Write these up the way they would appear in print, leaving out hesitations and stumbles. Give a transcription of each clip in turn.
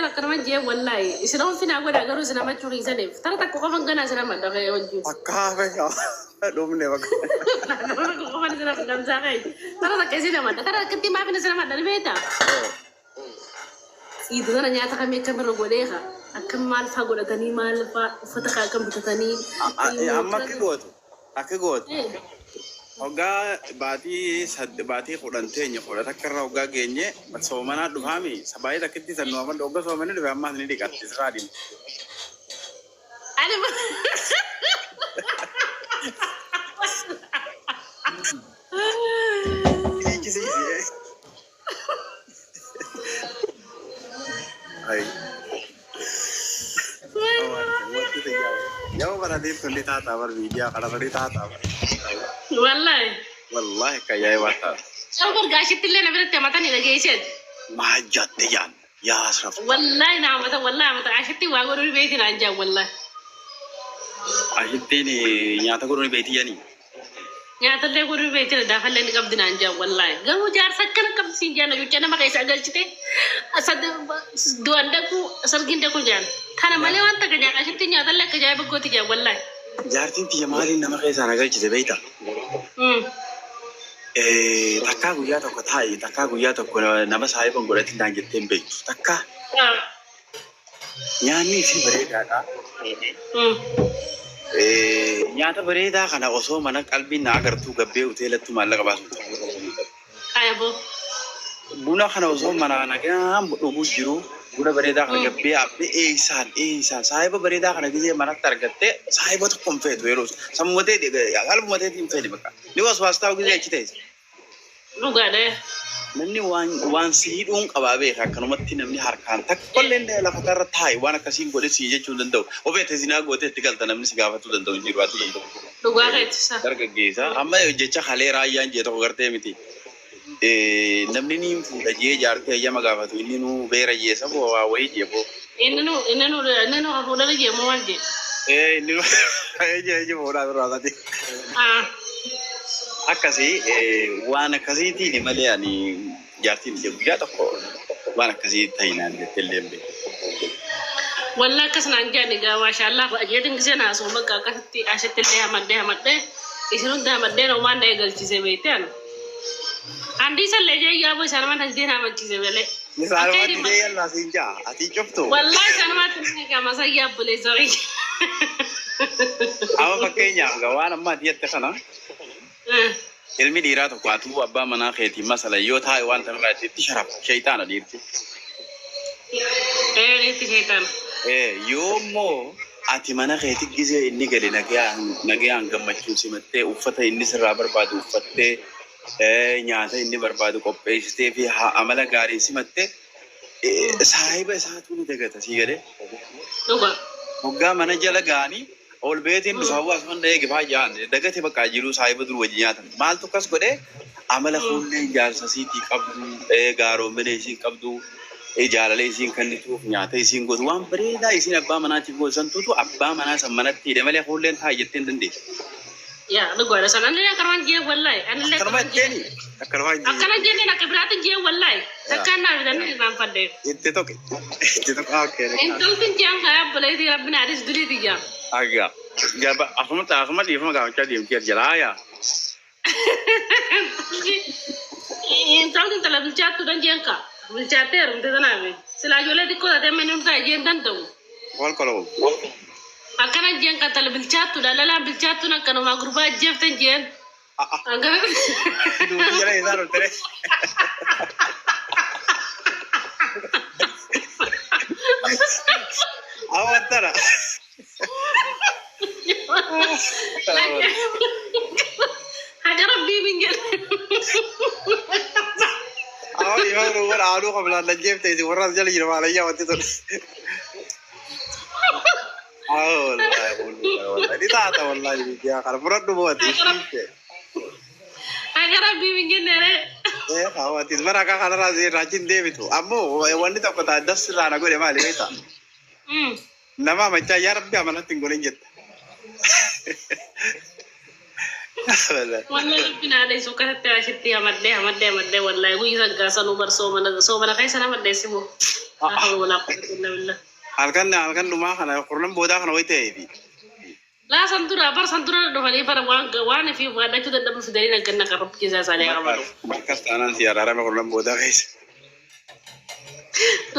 Akkanuma jee wallaahi isin oon finaa godha garuu isin amachuu dhiisaniif tara takka qofan ganaa isin amadha ka'ee wajjin. Akka hafe dhumne bakka. Tara takka qofan isin amadha gamsaa ka'e. Tara takka isin amadha tara takkatti maaf isin amadha ni beektaa? Iida tana nyaata kamii akkamirra godhee ka akkam maal faa godhatanii maal faa uffata kaa akkam bitatanii. Amma akka gootu akka gootu hoggaa baatii baatii 10 teenye 11 irra hoggaa geenye soomanaa dhufaami sabaayii takkitti san nu amadhu hogga soomanni dhufe ammaas ni dhiqatti sirraa dhimma. Ani Sichisiisi. Ay. Yoo kana deemtu ni taataa bar miidiyaa kana ni taataa bar. Wallahi. Wallahi akka ajaa'ibaa taata. Cawwar gaashitti illee na biratti hamatanii dhageesseet. Maal jatte jaan yaa asrafta. Wallahi na hamatan wallahi hamatan ashitti waa godhuu beeyti naan jaan wallahi. Ashittiin nyaata godhuu ni beeyti jedhanii. Nyaatallee godhuu beeyti daafallee ni qabdi naan jaan wallahi. Garuu jaarsa akkana qabdi siin jaan cuucca nama keessa galchite du'an dhaquu sargiin dhaquu jaan. Kana malee waan takka jaan ashitti nyaatallee akka ajaa'iba gooti jaan wallahi. Jaartiin tiyya maaliin nama keessaa na galchite beekta? Takkaa guyyaa tokko taa'i takkaa guyyaa tokko nama saahiba hin godhatin naan jettee hin beektu. Takkaa nyaanni isii bareedaadha. Nyaata bareedaa kana osoo mana qalbiin na agartuu gabbee hoteelattu maallaqa baasuu Ayaboo. Buna kana osoo mana nagaan dhuguu jiru buna bareedaa kana gabbee abbee eeysaan eeysaan saahiba bareedaa kana gisee manatti argattee saahiba tokko hin feetu yeroo sammuu ta'e qalbuma ta'eetiin hin feeti bakka. Ni waswaastaa gisee achi ta'e. Dhugaadha. Namni waan waan si hidhuun qabaa beeka akkanumatti namni harkaan takkollee lafa irra taa'e waan akkasiin godhe si jechuu hin danda'u. Ofeete zinaa gootee itti galta namni si gaafatuu danda'u hin jiru ati. Dhugaa keettisa. Dargaggeessa amma jecha kalee raayyaan jee tokko gartee miti. Namni ni fuudha jee jaartii hayyama gaafatu inni nuu beera jee saboo waa wayii jee boo. Inni nu hafuudhaan jee moo maal jee? Inni nu jee jee fuudhaa birraa taate. Akkasii waan akkasiitiin malee ani jaartiin ishee guyyaa tokko waan akkasii ta'inaan jettee illee hin beeku. Walla akkas naan jedhan egaa maashaallah jeetin gisee naasoo bakka akkasitti asitti illee hamadhee hamadhee isin hunda hamadhee noomaan na eegalchise beekte anu. Andi isallee jee yaaboo isaan mana didee na hamachiise malee. Isaanumaa didee yallaa siin jaa ati cuftu. Wallaa isaanumaatti ni eegama sayyaa obboleessa wayii. Amma fakkeenyaaf gaa waan amma ati jette kana ilmi dhiiraa tokko atuu abbaa manaa keetiin masala yoo taa'e waan tanarraa itti sharafa sheeyxaana dhiirti. Ee dhiirti sheeyxaana. Yoo immoo ati mana keetti gisee inni gale nagayaan nagayaan gammachuun simattee uffata inni sirraa barbaadu uffattee nyaata inni barbaadu qopheessitee fi amala gaariin simattee saahiba isaatu ni dagata sii galee. Dhuga. Hoggaa mana jala ga'anii ol beetiin dhufa hawaasa eegi faayyaan dagate bakka jiruu saahiba dur wajji nyaatan. Maaltu akkas godhee amala fuullee jaarsa siitii qabdu gaaroommina isiin qabdu jaalala isiin kennituuf nyaata isiin gootu waan bareedaa isiin abbaa manaatiif gootu santuutu abbaa manaa san manatti hidhe malee fuulleen taa jettee hin dandeessu. Yaa dhugaadha sana anillee akkanumaan jee wallaahi anillee Akkanuma akkanumaan jee. jetteeni akkanuma jee. Akkana jenneen akka biraatiin jee wallaahi. Takkaan naa bitanii irraanfadhe. Itti toqe itti toqe okay. Intalti jaan kayaa obboleettii rabbi naa adis duriiti jaan. Aga gaba asuma asuma dhiifama gaafachaa deemti jalaa yaa. Intalti intala bilchaattuudhaan jeen kaa. Bilchaattee heerumte tanaafi. Silaa ijoollee xiqqoo taatee amma inni hundaa jeen danda'u. Wal koloo. Akkana jeen kan intala bilchaattuudha. Lalaan bilchaattuun akkanumaa gurbaa ajjeeftan jeen. Duuti jala isaa dhuftere. Awwattara. Haga rabbii min jedhe. Awwa dhiifama nu warra haaduu qablaan ajjeefte isin warra as jala jiru maalayyaa wanti tun. Wallahi wallahi ni taata wallahi biyyaa kana fudhadhu booti. Haga rabbii min jenne. Hawwatis bara akka kanarraa raachiin deebitu. Ammoo wanni tokko ta'a das irraa na godhe maali beektaa? Nama amachaa yaa rabbi amanatti hin godhin jetta. Wallahi rabbi naa dheessu akkasitti ashitti hamadhee hamadhee hamadhee wallahi guyyi saggaasanuu bar soomana soomana keessa nama dheessimu. Laa hawla walaa quwwata illa billah. Halkan halkan dhumaa kana kurnan boodaa kana wayi ta'eefi. Laa san dura bar san dura dhufanii bara waan waan fi waadachuu dadhabu fidanii nagganna qarrabbi keessaa isaanii qabatu. Bakkas taanaan si araarame kurnan boodaa keessa.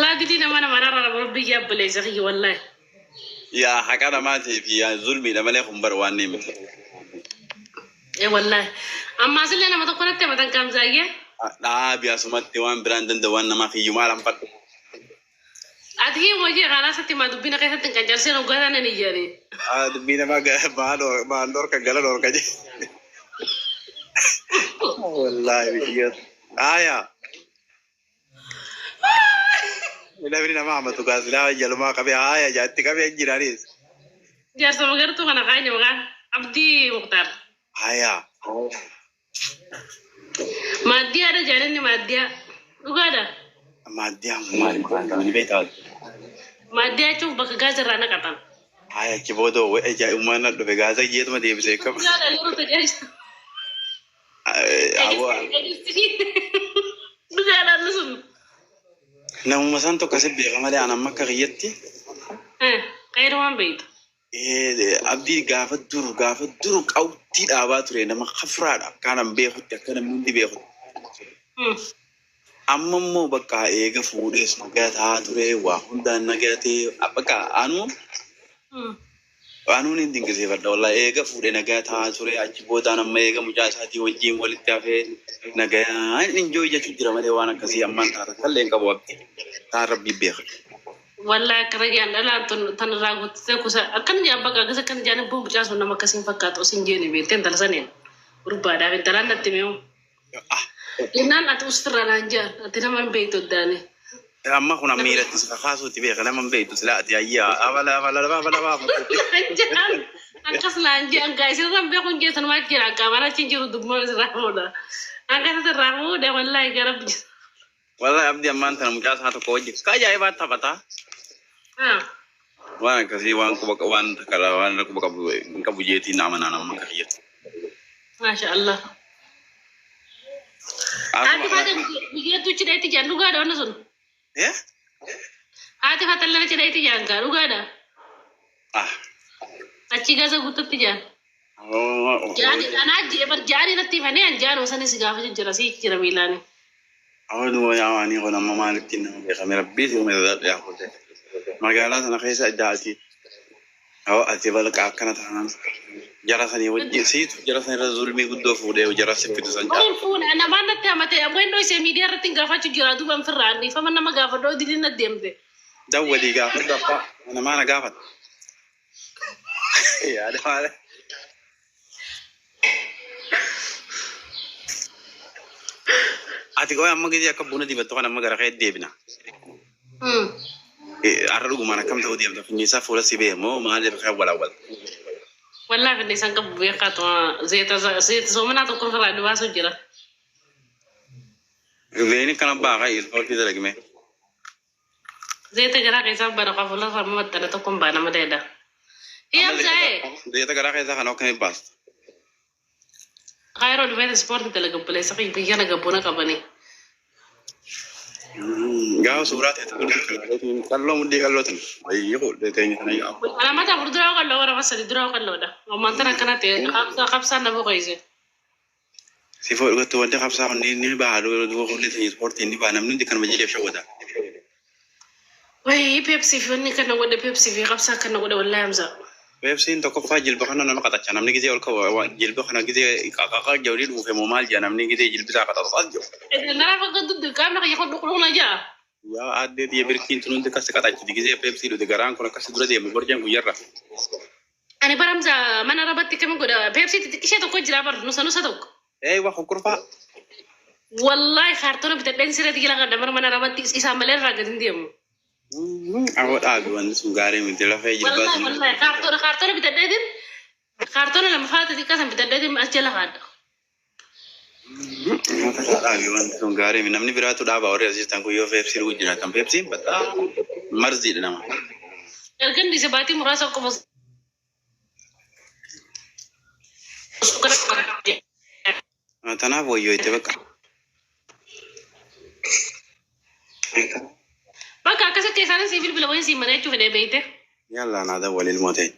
Laa didii nama nama araarama rabbi yaabbileessa kiyya wallahi. Yaa haqa namaatii fi yaa zulmiidha malee kun bar waan ni miti. Ee wallahi. Ammaas illee nama tokko natti himatan kaamsaayyee. Dhaabi asumatti waan biraan danda'u waan namaa kiyyumaa lanfadhu. Ati himu hojii karaa satti maa dubbina keessatti hin qancarseen hoggataan hin iyyani. Dubbii namaa maal dhorka gala dhorka jedhe. Wallaahi biyya. Aayaa. Namni nama hamatu gaasilaa jalumaa qabee haaya jaatti qabee hin jiraanis. Jaarsa magartuu kana kaayne maqaan Abdii Muktaar. Aayaa. Maaddiyaadha jaalanni maaddiyaa. Dhugaadha. Maaddiyaa maali maqaan ni beektaa? Maaddiyaa jechuun bakka gaazirraa irraa naqatan. Haaya achi booda ajaa'ibummaan na dhufe gaasa jeetuma deebisee qaba. Dhugaadha yeroo tajaajila. Dhugaadhaan sun. Namuma san tokko asi beeka malee an amma akka kiyyatti. Qayyirumaan beektu. Abdii gaafa dur qawxii dhaabaa ture nama kafraadha akka nan beekutti akka namni hundi beekutti. Amma immoo bakka eega fuudhees nagaa ta'aa ture waa hundaan nagaa ta'e bakka anuu anuun hin dinqisiifadha wallahi eega fuudhee nagaa ta'aa ture achi boodaan amma eega mucaa isaatii wajjin walitti hafee nagaa enjoy jechuu jira malee waan akkasii ammaan taata kallee hin qabu abdii taan rabbii beeka. Wallahi akkana jaan dhalaan tun tan irraa guuttee kusa akkana jaan bakka akkas akkana jaan bu'uun mucaa sun nama akkasiin fakkaatu osin jeeni beektee intala saniin gurbaadhaaf intalaan natti mi'u. Jennaan ati usfirra naan jaan ati nama hin beektu oddaani. Amma kun miiratti si kakaasuutti beeka nama hin beektu silaa ati ayyaa abala abala abala abala. Naan jaan akkas naan jaan gaa isin beeku hin jeessan maa jira qaamaan achi hin jiru dubbii irraa fuudha. Akkas irraa fuudha wallahi gara biyya. Wallahi abdii ammaan tana mucaa isaa tokko wajjin ka ajaa'ibaa taphataa. Waan akkasii waan quba waan takka waan quba qabu hin qabu jeetiin amanaan amma akka kiyyatti. Maasha Allah. Haati faata biyyattuu cidheetti jaan dhugaadha wanni sun. Eh? Haati faata lama cidheetti jaan gaa dhugaadha. Ah. Achi gaza guututti jaan. Jaani anaa ji'e bar jaani natti himanii an jaan osoo si gaafa jira si jira miilaani. Awwaanuma waanii kun amma maalitti nama beekame rabbii si uume yaa kutte. Magaalaa sana keessa adda ati. Hawa ati balqa akkana taanaan jara sanii wajjin siitu jara sana irra zulmii guddoo fuudhee jara si fidu san Oon fuune namaan natti hamate wendoo isee miidiyaa irratti hin gaafachuu jira duuba hin firraa anniifama nama gaafadhoo diliin na deemte. Dawwadii gaafadhu abbaa namaa na gaafata. Yaada maali? Ati qoy amma gisee akka buna dibattu kan amma gara kee deebina. Har'a dhugumaan akkam ta'uu deemta finniisaa fuula si bee moo maal jedhu kan walaawwal. Wallahi finniisaan qabu beekaatu zeeta zeeta soomanaa tokko firraa dhibaasu jira. Zeeni kana baa kan ispoortii dalagime. Zeeta garaa keessaa bana qofa fuula irraa maxxana tokko hin baana maleedha. Hiyamsaa'ee. Zeeta garaa keessaa kana akkamiin baasta? Kaayiroo dhufeet ispoortii dalaga buleessa biyya na gabboona qabanii. Gaafa suuraa ta'e qalloo mudhii qalloo tan wayyii fuudhee teenya sana yaa. Alamata afur duraa qalloo warra sadi duraa qalloodha. Ammaan tana akkana ta'e qabsaan na boqoyse. Si fuudhu wanti qabsaa kun ni baha duuba fuullee teenya ispoortii ni baha namni hundi kanuma jedheef shawwata. Wayii peepsii fi wanni kana godhe peepsii fi qabsaa kana godhe wallahi Hamza. Peepsiin tokkoffaa jilba kana nama qaxacha namni gisee ol qabu jilba kana gisee qaqaqa jedhanii dhufe moo maal jedha namni gisee jilbi isaa qaxaxa jedhu. Nara fakkaatu qaamni kiyya kun dhuqluqna jaa. Yaa addee xiyya birkiin tun hundi akkas qaxachiti gisee peepsii dhufe garaan kun akkas dura deemu borjaan guyyarra. Ani bara Hamza mana rabatti kami godha peepsii xixiqqishee tokko jira bar nusa nusa tokko. Ee waa kokkorfaa. Wallahi kaartoona bitadheen sirreetti jila kan damar mana rabatti isaa malee irraa gadi hin deemu. Awwa dhaabi wanni sun gaarii miti lafee jilbaa Wallahi sun. Wallahi kaartoona kaartoona bitadheetiin kaartoona lama faata xiqqaa san bitadheetiin as jala kaadha. Dhaabi wanti sun gaarii miti namni biraatu dhaaba warri as jirtan kun yoo peepsii dhugu jiraatan peepsiin baxaa marziidha nama. Ergan dhiise baatii muraasa qofa. Sukkara. Tanaaf wayyoo itti bakka. Bakka akkasitti isaanis si bilbila wayii siin mana jechuu fedhee beeyte. Yallaa naa dawwal ilmoo ta'e.